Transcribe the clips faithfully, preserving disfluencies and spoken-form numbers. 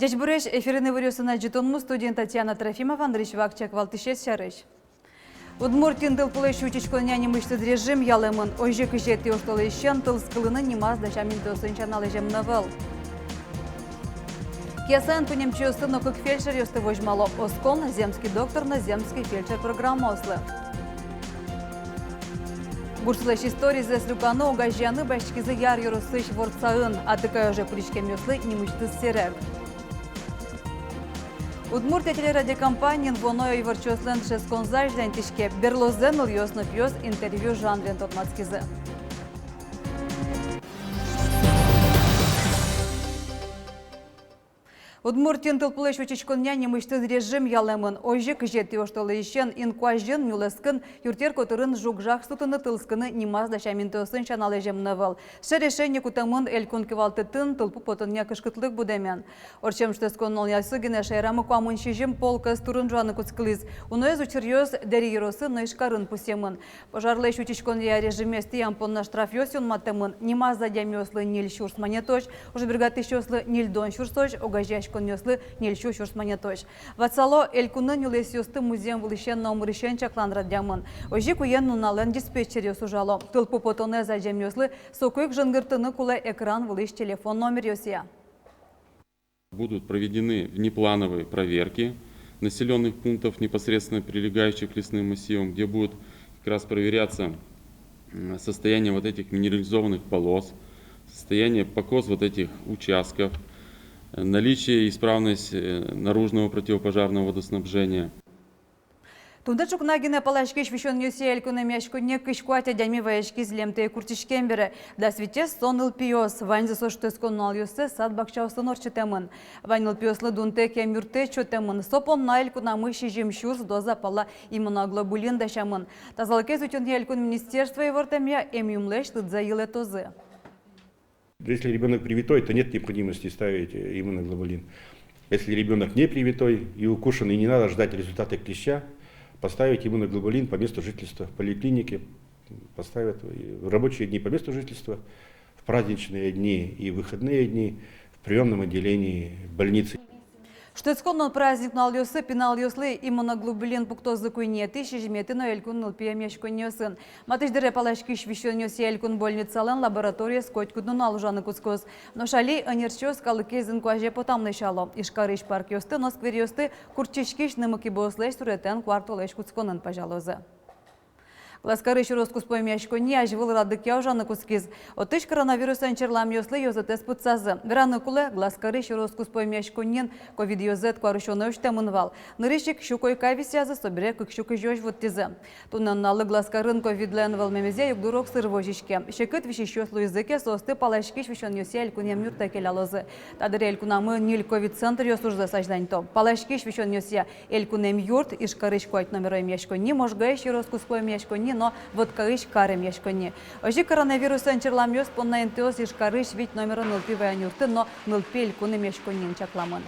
Ӟечбуресь! Эфирын «Иворъёс» но ӝытонму, студиын Татьяна Трофимова. Нырысь вакчияк валтӥсез сярысь. Удмуртиын тылпулэсь утиськонъя нимысьтыз режим ялэмын. Озьы кызетӥ оштолэзьысен тылскылыны нимаз дасям интыосын сяна лэземын ӧвӧл. Киясаын куинь эмчиосты но кык фельдшеръёсты возьмало: Оскон, Земский доктор но Земский фельдшер программаослы. Гуртсылэсь историзэс люканы, огазеяны басьтӥзы Яр ёросысь Ворцаын. Атыкай оже куриськемъёслы нимысьтыз серек. «Удмуртия» телерадиокомпаниын вуоно иворчиослэн дышетсконзы азьланьтӥське. Берлозэ нылъёс но пиос интервью жанрен тодматскизы. Удмуртиын тылпулэсь утиськонъя нимысьтыз режим ялэмын. Озьы кызетӥ оштолэзьысен инкуазьын, нюлэскын, юртъер котырын жуг-жаг сутыны, тылскыны нимаз дасям интыосын сяна лэземын ӧвӧл. Сыӵе решение кутэмын Элькун кивалтэтын тылпу потонъя кышкытлык будэмен. Ортчем шутэтскон нуналъёсы гинэ шаерамы куамын сизьым полкез турын ӝуаны кутскылӥз. Уноез учыръёс Дэри ёросын но Ижкарын пусъемын. Пожарлэсь утиськонъя режимез тӥям понна штрафъёс юнматэмын. Нимаз адямиослы — ньыль сюрс манетозь, ужбергатӥсьёслы — ньыльдон сюрсозь, огазеяськонъёслы — ньыль сю сюрс манетозь. Ватсало, Элькунын нюлэсъёсты музъем вылысен но омырысен чаклан радъямын. Озьы ик уен-нуналэн диспетчеръёс ужало. Тылпу потонэз адямиослы соку ик жингыртыны кулэ экран вылысь телефон номеръёсъя. Будут проведены внеплановые проверки населённых пунктов, непосредственно прилегающих к лесным массивам, где будет как раз проверяться, м, состояние вот этих минерализованных полос, состояние покос вот этих участков, э, наличие и исправность, э, наружного противопожарного водоснабжения. Туннэ ӵукна гинэ паласькись висёнъёсъя элькун эмъяськонние кызь куать адями ваиськиз лемтэй куртчиськем бере. Дас витез со нылпиос. Ваньзы со шутэтскон нуналъёссэ сад-бакчаосын ортчытэмын. Вань нылпиослы дунтэк эмъюрттэт сётэмын. Со понна элькунамы сизьым сюрс доза пала иммуноглобулин дасямын. Тазалыкез утёнъя элькун министерство ивортэмъя, эмъюмлэсь лыдзэ йылэтозы. Если ребёнок привитой, то нет необходимости ставить, э, иммуноглобулин. Если ребёнок не привитой и укушен, и не надо ждать результата клеща, поставить иммуноглобулин по месту жительства в поликлинике, поставят и в рабочие дни по месту жительства, в праздничные дни и выходные дни в приёмном отделении больницы. Шутэтскон но праздник нуналъёсы пиналъёслы иммуноглобулин пуктозы куинетӥ, сизьыметӥ но элькун нылпи эмъяськонниосын. Матысь дыре паласькись висёнъёсъя элькун больницалэн лабораториез котькуд нунал ужаны кутскоз. Нош али ӧнерчиос калыкез инкуазе потам лэсяло. Ижкарысь паркъёсты но скверъёсты куртчиськись нымы-кибыослэсь суретэн куартолэзь кутсконын пазялозы. Глазкарысь ёроскуспо эмъяськонни азьвыл радлыкъя ужаны кутскиз. Отысь коронавирусэн черламъёслы ёзэтэз пытсазы. Вераны кулэ, Глазкарысь ёроскуспо эмъяськонниын ковид ёзэт куарусёнэ усьтэмын вал. Нырысь ик сю койка висъязы, собере кык сю кызёзь вуттӥзы. Туннэ нуналлы Глазкарын ковидлэн вӧлмемезъя югдур огсыр возиське. Секыт висисьёс луизы ке, соосты паласькись висёнъёсъя элькун эмъюртэ келялозы. Та дыре элькунамы ньыль ковид центръёс ужзэс азьланьто. Паласькись висёнъёсъя элькун эмъюрт: Ижкарысь куать номеро эмъяськонни, Можгаысь ёроскуспо эмъяськонни но Воткаысь кар эмъяськонни. Озьы ик коронавирусэн черламъёс понна интыос Ижкарысь вить номеро нылпи ваён юртын но нылпи элькун эмъяськонниын чакламын.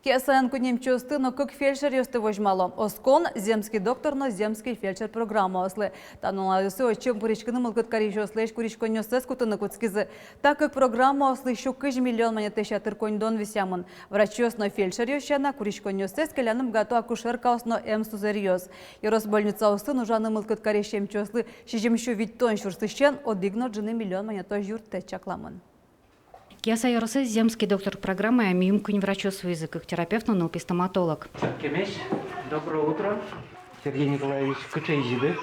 Киясаын куинь эмчиосты но кык фельдшеръёсты возьмало: Оскон, Земский доктор но Земский фельдшер программаослы. Та нуналъёсы отчы пыриськыны мылкыд карисьёслэсь куриськонъёссэс кутыны кутскизы. Та кык программаослы сю кызь миллион манетлэсь ятыр коньдон висъямын. Врачъёс но фельдшеръёс сяна, куриськонъёссэс келяны быгато акушеркаос но эмсузэръёс. Ёрос больницаосын ужаны мылкыд карись эмчиослы сизьым сю витьтон сюрсысен одӥг но ӝыны миллион манетозь юрттэт чакламын. Кияса ёросысь «Земский доктор» программае миым куинь врачъёс вуизы: кык терапевт но нылпи стоматолог. Кемесь, доброе утро. Сергей Николаевич, кыӵе изиды?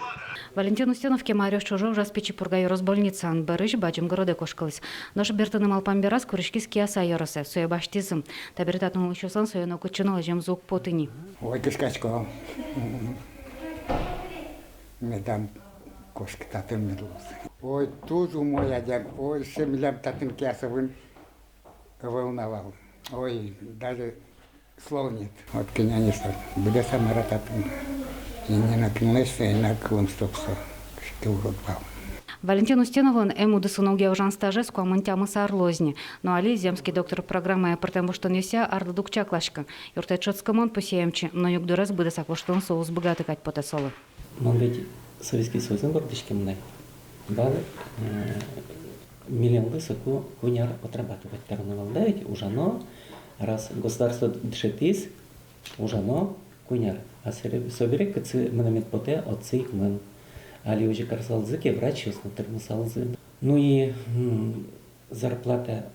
Валентин Устинов кема аръёс ӵоже ужаз Пичи Пурга ёрос больницаын, бӧрысь бадӟым городэ кошкылӥз. Нош бертыны малпам бераз куриськиз Кияса ёросэ, сое басьтӥзы. Табере татын улӥсьёслэн сое нокытчы но лэземзы уг поты ни. Ой, кышкасько. Медам кошкы татын мед луоз. Ой, туж умой адями. Ой, эшшо милям татын Киясаын ӧвӧл на вал. Ой, даже слов нет. Вот, конечно, быдэс мар-а татын. И ни на кинлэсь, и на кылымтэ со. Кышкыт урод вал. Валентин Устиновлэн эм удысын огъя ужан стажез куамын тямыс ар луоз ни. Но али «Земский доктор» программая пыртэм воштонъёсъя арлыд уг чакласькы. Юрттэт шӧдскымон пусъе эмчи, но югдурез быдэсак воштыны со уз быгаты кадь потэ солы. Мон ведь Советский Союзын вордӥськемын на. Вал, э, милемлы соку куинь ар отрабатывать кароно вал, да ведь, ужано, раз государство дышетӥз, ужано куинь ар. А собере, собере кытчы мынэмед потэ, отчы ик мын. Али озьы карысалзы ке, врачъёс но тырмысалзы. Ну и, м, зарплата,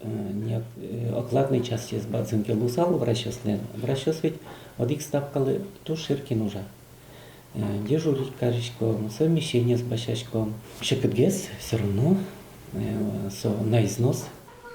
э, не, э, окладной частез бадӟым ке луысал врачъёслэн. Врачъёс ведь одӥг ставкалы туж ширкын ужа. Э, дежурить кариськом, совмещениез басьяськом. Секытгес всё равно, э, со на износ.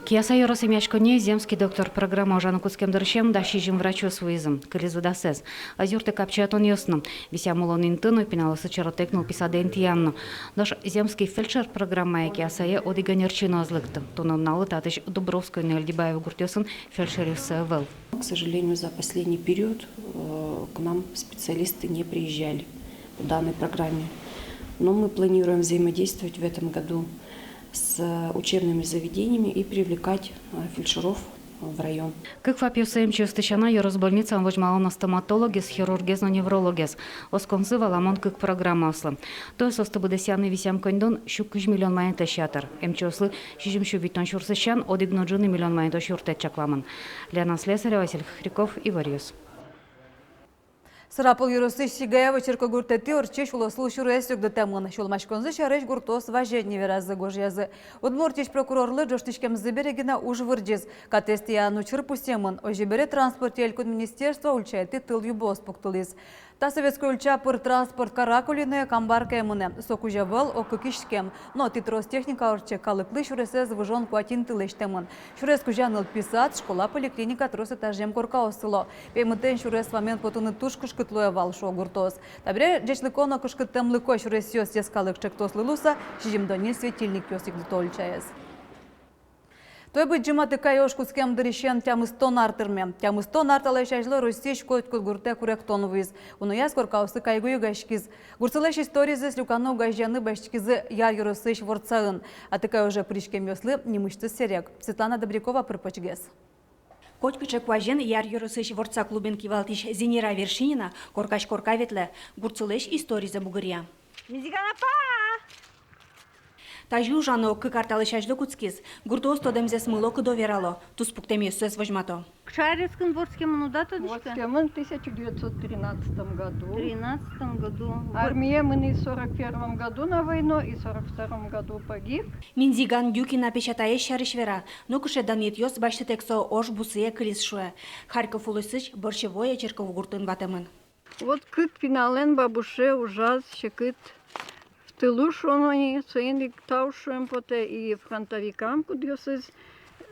Кияса ёрос эмъяськонние «Земский доктор» программа ужаны кутскем дырысен дас сизьым врачъёс вуизы, кылизы дасэз. Ӧз юртты капчиятонъёс но, висъям улон инты но, пиналъёслы чоротэк нылпи садэ интыян но. Нош «Земский фельдшер» программая Киясае одӥг ӧнерчи но ӧз лыкты. Туннэ нуналлы татысь Дубровской но Эльдибаево гуртъёсын фельдшеръёссы ӧвӧл. К сожалению, за последний период, э, к нам специалисты не приезжали по данной программе. Но мы планируем взаимодействовать в этом году с учебными заведениями и привлекать, э, фельдшеров в район. Кык ФАПъёсы эмчиосты сяна, ёрос больницаын возьмало на стоматологез, хирургез но неврологез. Осконзы валамон кык программаослы. Туэ соосты быдэсъяны висъям коньдон сю кызь миллион манетлэсь ятыр. Эмчиослы сизьым сю витьтон сюрсысен одӥг но ӝыны миллион манетозь юрттэт чакламын. Лена Слесарева, Василий Хохряков, «Иворъёс». Сарапул ёросысь Сигаево черкогуртэтӥ ортчись улосвыл сюрес югдытэмын. Сюлмаськонзы сярысь гуртоос вазь ини веразы, гожъязы. Удмуртиысь прокурорлы ӝожтӥськемзы бере гинэ уж вырӟиз. Катэз тӥян учыр пусъемын. Озьы бере, транспортъя элькун министерство ульчаетӥ тыл юбоос пуктылӥз. Та Советской ульча пыр транспорт каракулино, Камбаркае мынэ. Со кузь ӧвӧл, ог кык иськем. Но тӥ трос техника ортче, калыклы сюресэз выжон куать инты лэсьтэмын. Сюрес кузя нылпи сад, школа, поликлиника, трос этажъем коркаос сыло. Пеймытэн сюрес вамен потыны туж кышкыт луэ вал, шуо гуртоос. Табере «Ӟечлыко но кышкыттэмлыко сюресъёс» йӧскалык ӵектослы луыса, сизьымдонньы светильникъёс югдыто ульчаез. Туэ Быдӟым Атыкай ож кутскем дырысен тямыстон ар тырме. Тямыстон ар талэсь азьло Россиысь котькуд гуртэ куректон вуиз. Унояз коркаосы кайгу йыгаськиз. Гуртсылэсь историзэс люканы, огазеяны басьтӥськизы Яр ёросысь Ворцаын. Атыкай оже пыриськемъёслы нимысьтыз серек. Светлана Добрякова пыр-почгес. Котькыӵе куазен Яр ёросысь Ворца клубен кивалтӥсь Зинира Вершинина коркась корка ветлэ, гуртсылэсь историзэ бугыръя. Мизиган апа! Тазьы ужаны ог кык ар талэсь азьло кутскиз. Гуртоос тодэмзэс мыло-кыдо верало, туспуктэмъёссэс возьмато. Кыӵе арескын вордскемын, уд-а тодӥськы? Вордскемын в тысяча девятьсот тринадцатом году. Тринадцатом году. Армие мынӥ сорок первом году на войну и сорок втором году погиб. Минзиган Дюкина песятаез сярысь вера, нокыӵе данъетъёс басьтытэк со ож бусые кылиз, шуэ. Харьков улосысь Борщевое черкогуртын ватэмын. Вот кык пиналэн бабуше ужаз секыт в тылу, шуом ини, соин ик тау шуэм потэ и фронтовикам, кудъёсыз,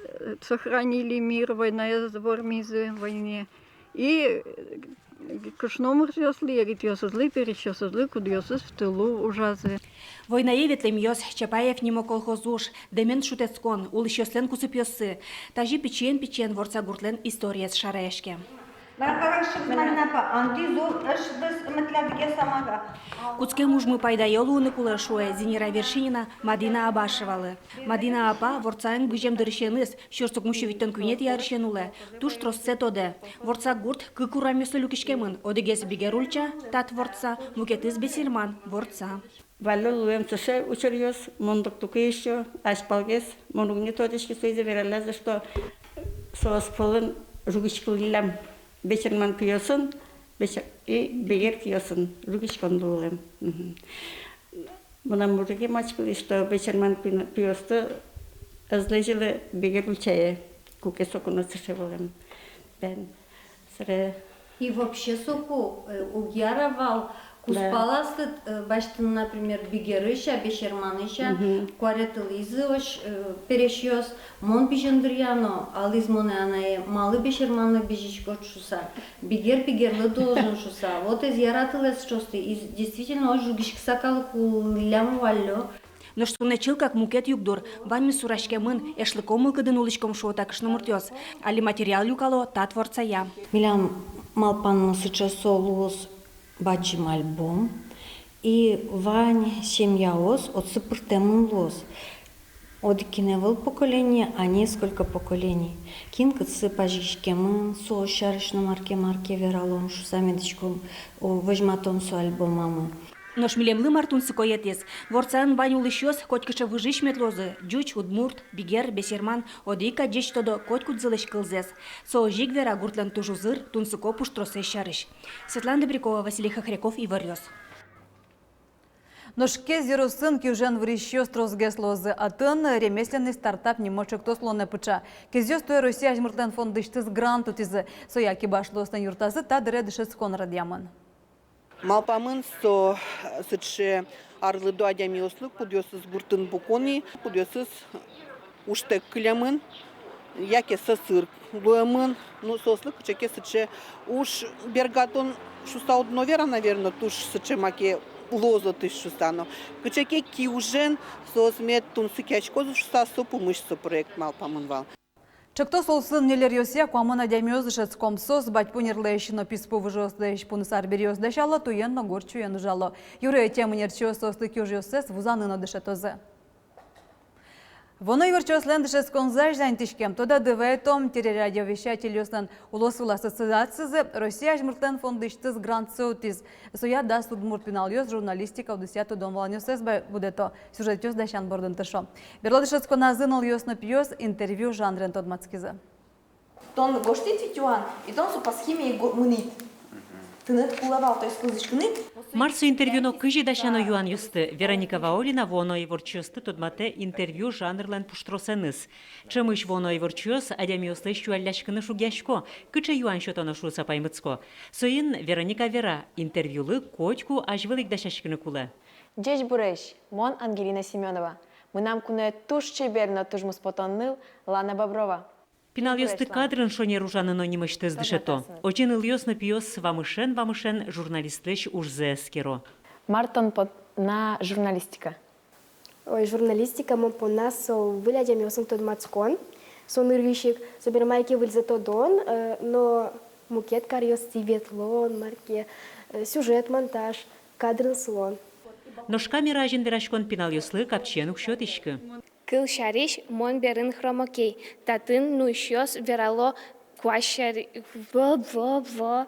э, сохранили мир, войнаез вормизы войне, и, э, кышномуртъёслы, егитъёсызлы, пересьёсызлы, кудъёсыз в тылу ужазы. Войнае ветлэмъёс, Чапаев нимо колхоз уж, дэмен шутэтскон, улӥсьёслэн кусыпъёссы. Тазьы пичиен-пичиен Ворца гуртлэн историез шараяське. Вара карак шыд, Марина апа, антӥ зур ышдыз ымтля быгес амага. Кутскем ужмы пайдаё луыны кулэ, шуэ Зинира Вершинина Мадина Абашевалы. Мадина апа Ворцаын бызем дырысеныз, сюрс укмыссю витьтон куинетӥ арысен улэ, туж троссэ тодэ. Ворца гурт кык урамъёслы люкиськемын: одӥгез Бигер ульча, Тат Ворца, мукетыз Бесерман Ворца. Валло луэм сыӵе учыръёс, мон лыктыку ещё азьпалгес, мон уг ни тодӥськы, соизэ вераллязы, что соос пӧлын жугиськылӥллям Бесерман пиосын, Бесер-, и Бигер пиосын жугиськон луылэм. Мгм. Мынам мужике мачкылӥз, что Бесерман пи-, пиосты ӧз лэзьылэ Бигер ульчае, куке соку но сыӵе вылэм. Бен. Сыре. И вообще соку, э, уг яра вал кузпалазты, э, басьтыны, например, Бигерысь-а, Бесерманысь-а, куаретылӥзы озьы, э, пересьёс. Мон пизем дыръя но, алӥз монэ анае, малы Бесерманлы бызиськод шуса, Бигер Бигерлы должен шуса. Вот эз яратылэ сыӵеосты, и действительно озьы жугиськыса калык улӥллям валлё. Нош туннэ чылкак мукет югдур, ваньмыз сураськемын, эшлыко мылкыдын улӥськом, шуо та кышномуртъёс. Али материал люкало Тат Ворцая. Милям малпанмы сыӵе: со луоз бадӟым альбом. И вань семьяос отсы пыртэмын луоз. Одӥг гинэ ӧвӧл поколение, а несколько поколений. Кин кытсы пазьгиськемын, соос сярысь но мар ке, мар ке вералом шуса медӥськом, о, возьматом со альбомамы. Нош милемлы мар тунсыкоетӥз: ворсаын вань улӥсьёс котькыӵе выжысь мед луозы: ӟуч, удмурт, бигер, бесерман, одӥг кадь ӟеч тодо котькудӥзлэсь кылзэс. Со озьы ик вера гуртлэн туж узыр, тунсыко пуштросэз сярысь. Светлана Добрякова, Василий Хохряков, «Иворъёс». Нош Кез ёросын киужен вырисьёс тросгес луозы. Отын «Ремесленный стартап» нимо ӵектос улонэ пыӵа. Кезъёс туэ Россия азьмуртлэн фондысьтыз грант утӥзы. Соя кибашлыослэн юртазы та дыре дышетскон радъямын. Малпамын со сыӵе арлыдо адямиослы, кудъёсыз гуртын пуко ни, кудъёсыз ужтэк кылемын, яке сӧсыр луэмын. Ну, соослы кыӵе ке сыӵе уж бергатон шуса уд но вера, наверно, туж сыӵе маке луоз отысь шуса, но кыӵе ке киужен соос мед тунсыкъяськозы шуса, со пумысь со проект малпамын вал. Ӵектос улсын ньыль ёросъя куамын адямиос дышетском. Соос бадьпу ньырлэсь но писпу выжыослэсь пуныс арбериос дасяло, туен но горд сюен ужало. Юри ӧтем ӧнерчиос соослы киужъёссэс вузаны но дышетозы. Вуоно иворчиослэн дышетсконзы азьланьтӥське. Тодады вайытом, телерадиовещательёслэн улосвыл ассоциацизы Россия азьмуртлэн фондысьтыз грантсэ утӥз. Соя дас удмурт пиналъёс журналистика удысъя тодон-валанъёссэс ба-, будэто, сюжетъёс дасян бордын тыршо. Берло дышетсконазы нылъёс но пиос интервью жанрен тодматскизы. Тон гожтӥд ведь юан, и тон со пасхиме и го-, мынӥд. Тыныд кулэ вал, то есть, кылзӥськыны. Мар со интервью но кызьы дасяно юанъёсты, Вероника Ваулина вуоно иворчиосты тодматэ интервью жанрлэн пуштросэныз. Ӵемысь вуоно иворчиос адямиослэсь юалляськыны шугъясько, кыӵе юан сётоно шуыса паймытско. Соин Вероника вера, интервьюлы котьку азьвыл ик дасяськыны кулэ. Ӟечбуресь, мон Ангелина Семёнова. Мынам куное туж чебер но туж муспотон ныл Лана Боброва. Пиналъёсты кадрын шонер ужаны но нимысьтыз дышето. Озьы нылъёс но пиос вамышен-вамышен журналистлэсь ужзэ эскеро. Мар тон понна журналистика? Ой, журналистика мон понна со выль адямиосын тодматскон, со нырысь ик, собере мар ке выльзэ тодон, э, но мукет каръёстӥ ветлон, мар ке, э, сюжет монтаж, кадрын сылон. Нош камера азьын вераськон пиналъёслы капчиен уг сётӥськы. Кылсярысь, мон берын хромокей, татын нуисьёс верало куазь сярысь, во-во-во.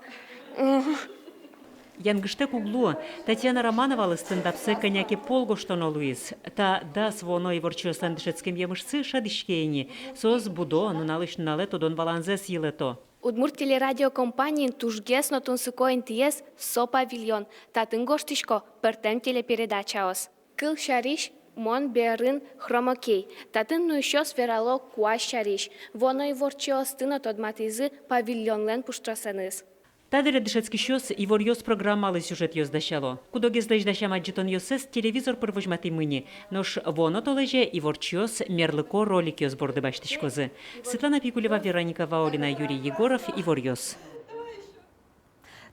Янгыштэк уг луы. Татьяна Романовалы стендапсэ кӧня ке пол гожтоно луиз. Та дас вуоно иворчиослэн дышетскем емышсы шӧдӥське ини. Соос будо, нуналысь нуналэ тодон-валанзэс йылэто. Удмурт телерадиокомпаниын тужгес но тунсыко интыез — со павильон. Татын гожтӥсько пӧртэм телепередачаос. Кылсярысь, мон берын хромокей, татын нуисьёс верало куазь сярысь. Вуоно иворчиосты но тодматӥзы павильонлэн пуштросэныз. Та дыре дышетскисьёс «Иворъёс» программалы сюжетъёс дасяло. Куд-огезлэсь дасям адӟытонъёссэс телевизор пыр возьматӥмы ни. Нош вуоно толэзе иворчиос мерлыко роликъёс борды басьтӥськозы. Светлана Пикулева, Вероника Ваулина, Юрий Егоров, «Иворъёс».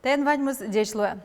Таин ваньмыз, ӟеч луэ.